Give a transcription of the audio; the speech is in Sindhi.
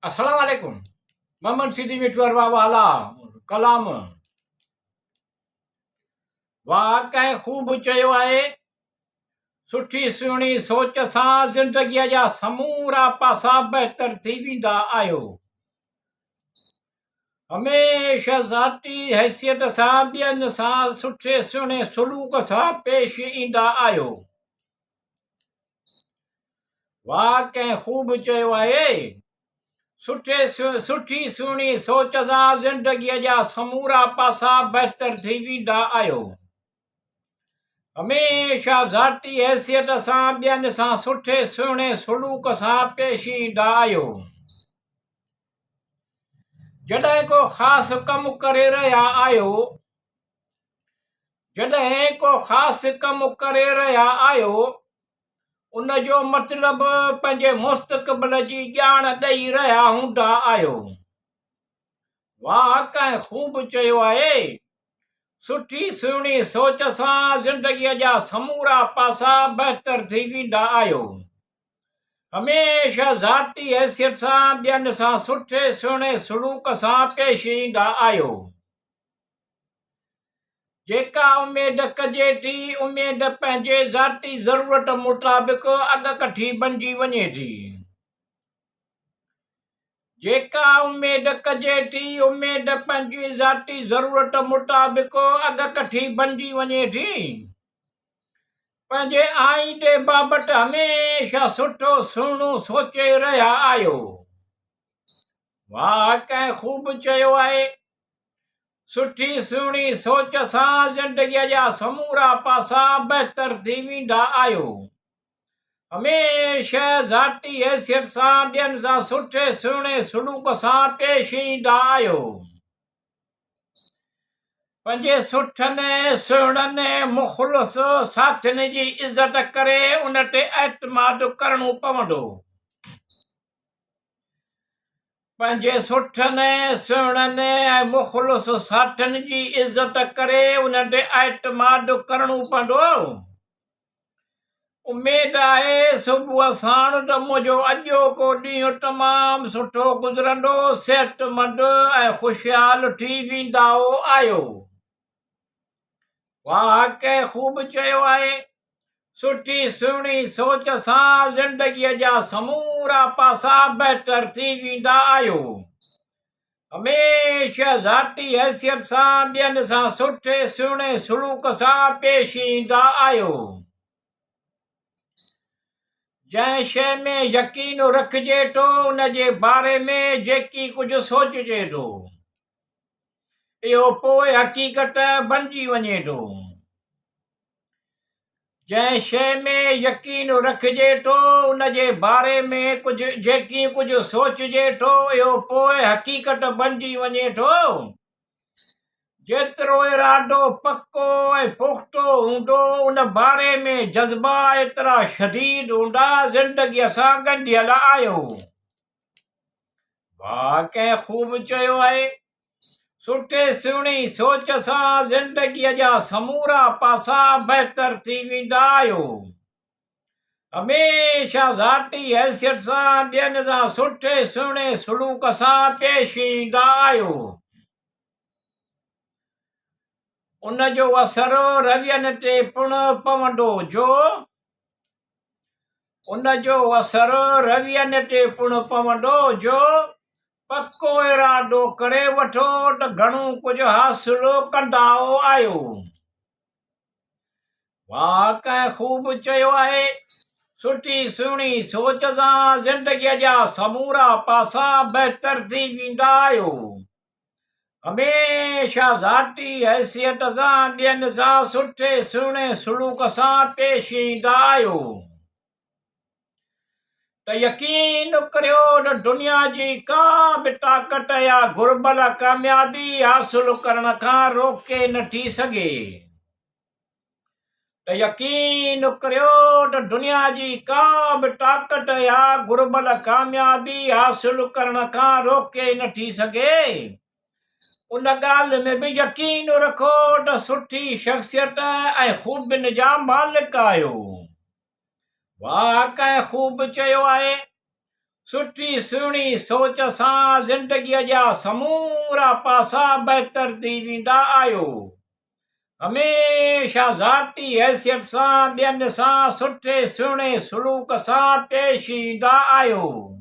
السلام عليڪم محمد سيدي مٺو اروا والا ڪلام واهه ڪنهن خوب چيو آهي سٺي سهڻي سوچ سان زندگيء جا سمورا پاسا بهتر ٿي ويندا آهيو هميشه ذاتي حيثيت سان ٻين سان سٺي سهڻي سلوڪ سان پيش ايندا آهيو واهه ڪنهن خوب چيو آهي، سٺي سٺي سهڻي سوچ سان زندگيء جا سمورا پاسا بهتر ٿي ويندا آهيو. هميشه ذاتي حيثيت سان ٻين سان سٺي سهڻي سلوڪ سان پيش ايندا آهيو. جڏهن ڪو خاص ڪم ڪري رهيا آهيو جڏهن ڪو خاص ڪم ڪري رهيا آهيو، ان جو مطلب پنهنجي مستقبل جي ڄاڻ ڏئي رهيا هوندا آهيو. واهه ڪنهن خوب چيو آهي، سٺي سهڻي سوچ سان زندگيء جا سمورا پاسا بهتر ٿي ويندا آهيو. هميشه ذاتي حيثيت سان ٻين سان سٺي سهڻي سلوڪ سان پيش ايندا آهيو. جيڪا اميد ڪجي ٿي، اميد پنهنجي ذاتي ضرورت مطابق اڳڪٿي بنجي وڃي ٿي. جيڪا اميد ڪجي ٿي، اميد پنهنجي ذاتي ضرورت مطابق اڳڪٿي بنجي وڃي ٿي. پنهنجي آئيندي بابت هميشه سٺو سهڻو سوچي رهيا آهيو. واهه ڪنهن خوب چيو آهي. سٺي سهڻي سوچ سان زندگيء جا سمورا پاسا بهتر ٿي ويندا آهيو. هميشه ذاتي حيثيت سان ٻين سان سٺي سهڻي سلوڪ سان پيش ايندا آهيو. پنهنجي سٺن، سهڻن، مخلص ساٿين جي عزت ڪري ان تي اعتماد ڪرڻو پوندو. پنهنجي سٺن، سهڻن ۽ مخلص ساٿين جي عزت ڪري انهن تي اعتماد ڪرڻو پوندو. اميد آهي صبح ساڻ ته منهنجو اڄوڪو ڏينهن تمام سٺو گذرندو، صحتمند ۽ خوشحال ٿي ويندائو آهيو. واهه ڪنهن خوب چيو آهي، سٺي سهڻي سوچ سان زندگيء جا سمورا پاسا بهتر ٿي ويندا آهيو. هميشه ذاتي حيثيت سان ٻين سان سٺي سهڻي سلوڪ سان پيش ايندا آهيو. جنهن شيء ۾ يقين رکجي ٿو ان جي باري ۾ جيڪي ڪجهه سوچجي ٿو. اهو پوء حقيقت بنجي وڃي ٿو. جنهن شيء ۾ يقين رکجي ٿو، ان جي باري ۾ ڪجهه جيڪي ڪجهه سوچجي ٿو، اهو پوء حقيقت بنجي وڃي ٿو. جيترو ارادو پڪو ۽ پختو هوندو، ان باري ۾ جذبا ايترا شديد هوندا، زندگيء سان ڳنڍيل آهيو. واهه ڪنهن خوب چيو آهي، سٺي سهڻي سوچ سان زندگيء جا سمورا پاسا بهتر ٿي ويندا آهيو. هميشه ذاتي حيثيت سان ٻين سان سٺي سهڻي سلوڪ سان پيش ايندا آهيو. ان جو اثر روين تي پڻ پوندو جو ان جو اثر روين تي پڻ پوندو جو پڪو ارادو ڪري وٺو ته گهڻو ڪجهه حاصل ڪندائو آهيو. واهه ڪنهن خوب چيو آهي، سٺي سهڻي سوچ سان زندگيء جا سمورا پاسا بهتر ٿي ويندا آهيو. هميشه ذاتي حيثيت سان ٻين سان سٺي سهڻي سلوڪ سان پيش ايندا آهيو ته يقين ڪريو ته دنيا جي ڪا به طاقت يا گهربل ڪاميابي حاصل ڪرڻ کان روڪي نه ٿي سگهي. ته يقين ڪريو ته دنيا جي ڪا به طاقت يا گهربل ڪاميابي حاصل ڪرڻ کان روڪي نه ٿي سگهي. ان ڳالهه ۾ به يقين رکو ته سٺي شخصيت ۽ خوبين جا مالڪ آهيو. واهه ڪنهن خوب چيو آهي. سٺي سهڻي سوچ سان زندگيء جا سمورا پاسا بهتر ٿي ويندا آهيو. هميشه ذاتي حيثيت سان ٻين سان سٺي سهڻي سلوڪ سان پيش ايندا آهيو.